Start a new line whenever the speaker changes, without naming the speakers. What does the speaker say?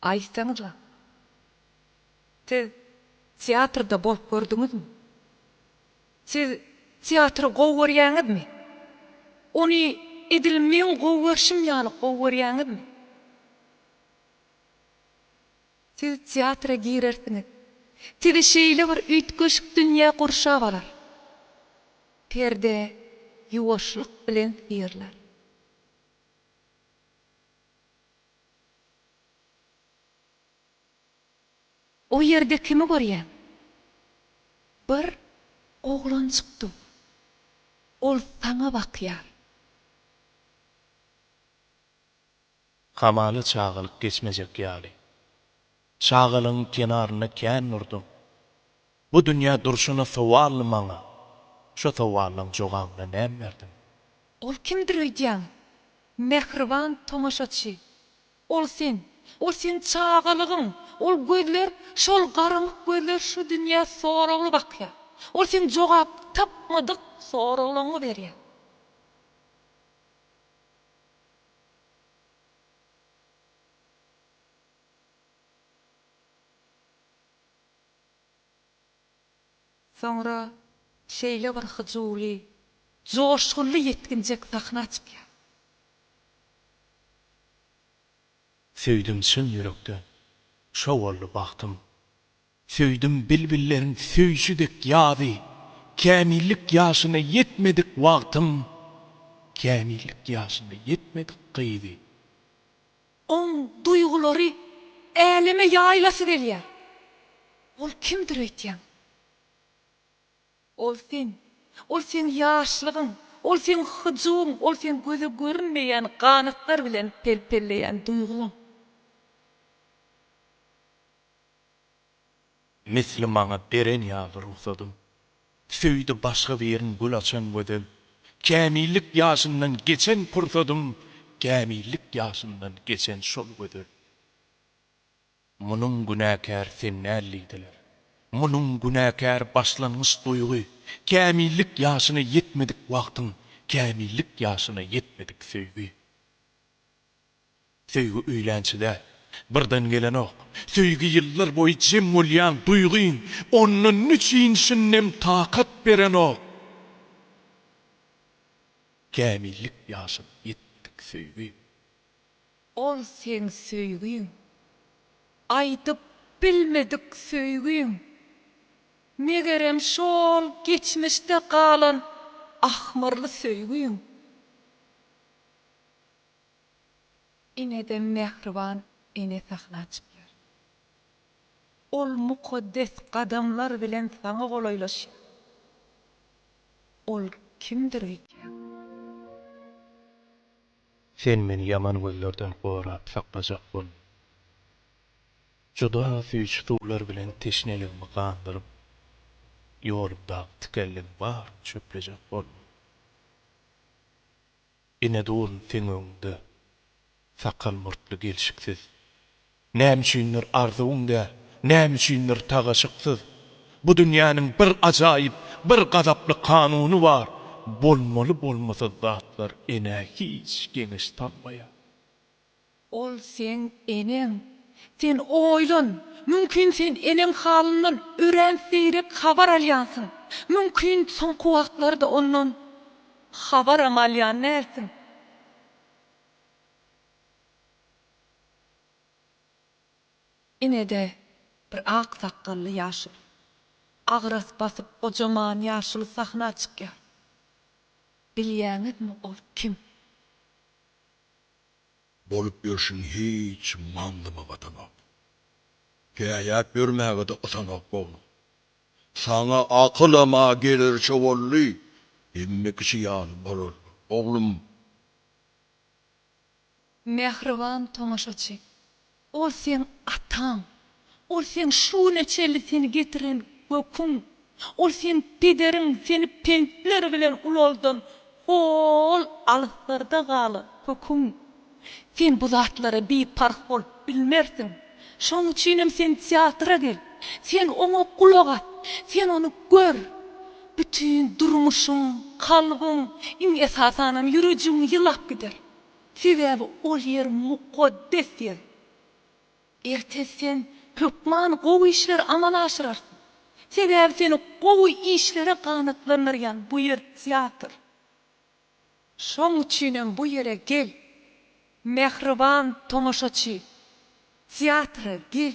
Aýtsaňyzla, siz teatrda bolup gördüňizmi? Siz teatry gowy görýäňizmi? Ony edil meň gowy görşüm ýaly gowy görýäňizmi? Siz teatra girersiňiz. Sizi şeýle bir üýtgeşik dünýä gurşap alar. Perde ýuwaşlyk bilen syrylar. O ýerde kimi görýäň? Bir oglanjyk dur. Ol saňa bakýar.
Hamala çagalyk geçmejek ýaly. Çagalygyň kenarynda kän durdum. Bu dünýä durşuna sowally maňa. Şo sowallaň jogabyna näme berdiň?
Ol kimdir öýdýäň, mähriban tomaşaçy? Ol sen, ol seň çagalygyň, ol gözler, şol garamyk gözler şu dünýä soragly bakýar. Ol seň jogap tapmadyk soraglaryňy berýär. Soňra şeýle bir hyjuwly, joşgunly ýetginjek sahna çykýar.
Söýdüm çyn ýürekden, şo boldy bagtym. Söýdüm bilbilleriň söýşi dek ýazy, Kämillik ýaşyna ýetmedik wagtym, Kämillik ýaşyna ýetmedik gyzy.
Oň duýgulary äleme ýaýylasy gelýär. Ol kimdir öýtýäň? Ol sen. Ol seň ýaşlygyň, ol seň hyjuwyň, ol seň göze görünmeýän ganatlar bilen pelpelleýän duýgulaň.
Misli maňa beren ýaly rugsadyn. Söýdi başga birin gül açan gözel. Kämillik ýaşyndan geçen pursadym, Kämillik ýaşyndan geçen şol gözel. Munuň günäkäri sen däl diýdiler. Munuň günäkäri başlangyç duýgy, Kämillik ýaşyna ýetmedik wagtyň, Kämillik ýaşyna ýetmedik söýgi. Söýgi öýlänçi däl, birden gelenok. Söýgi ýyllar boýy jem bolýan duýgyň, Onda nüçin şindem takat berenok. Kämillik ýaşyna ýetmedik söýgi.
Ol seň söýgiň. Aýdyp bilmedik söýgiň. Megerem şol geçmişde galan ahmyrly söýgiň. Ine-de mähriban ene sahna çykýar. Ol mukaddes gadamlar bilen saňa golaýlaşýar. Ol kimdir öýdýäň?
Sen meni ýaman gözlerden gorap saklajak bol. Juda süýji suwlar bilen teşneligimi gandyryp, ýolumdaky tikenligiň baryny çöplejek bolma. Ine durun seň öňüňde, sakal-murtly gelşiksiz. Näme üçindir arzuwyň däl, näme üçindir tagaşyksyz. Bu dünýäniň bir ajaýyp, bir gazaply kanuny bar, bolmaly-bolmasyz zatlar enä hiç geňeş salmaýar.
Ol seň eneň. Sen oýlan, mümkin sen eneň halyndan örän seýrek habar alýansyň. Mümkin soňky wagtlarda ondan habaram alýan dälsiň. Ine-de, bir ak sakgally ýaşuly. Agras basyp gojaman ýaşuly sahna çykýar. Bilýäňizmi ol kim?
Bolup ýörşüň hiç maňzyma batanok. Käýäp ýörmäge-de ysanok oglum. Saňa akylam-a gelerçe boldy, hemme kişi ýaly bolarly, oglum.
Mähriban tomaşaçy, ol seň ataň, ol seň şu güne çenli seni getiren köküň, ol seň pederiň seni pentler bilen ulaldan hol alyslarda galan köküň. Sen bu zatlara biparh bolup bilmersiň. Şoň üçinem sen teatra gel. Sen oňa gulak as. Sen ony gör. Bütin durmuşyň, kalbyň, iň esasanam ýürejigiň ýylap gider. Sebäbi ol ýer mukaddes ýer. Erte sen hökman gowy işleri amala aşyrarsyň. Sebäbi seni gowy işlere ganatlandyrýan bu ýer teatr. Şoň üçinem bu ýere gel. Mähriban tomaşaçy, teatra gel.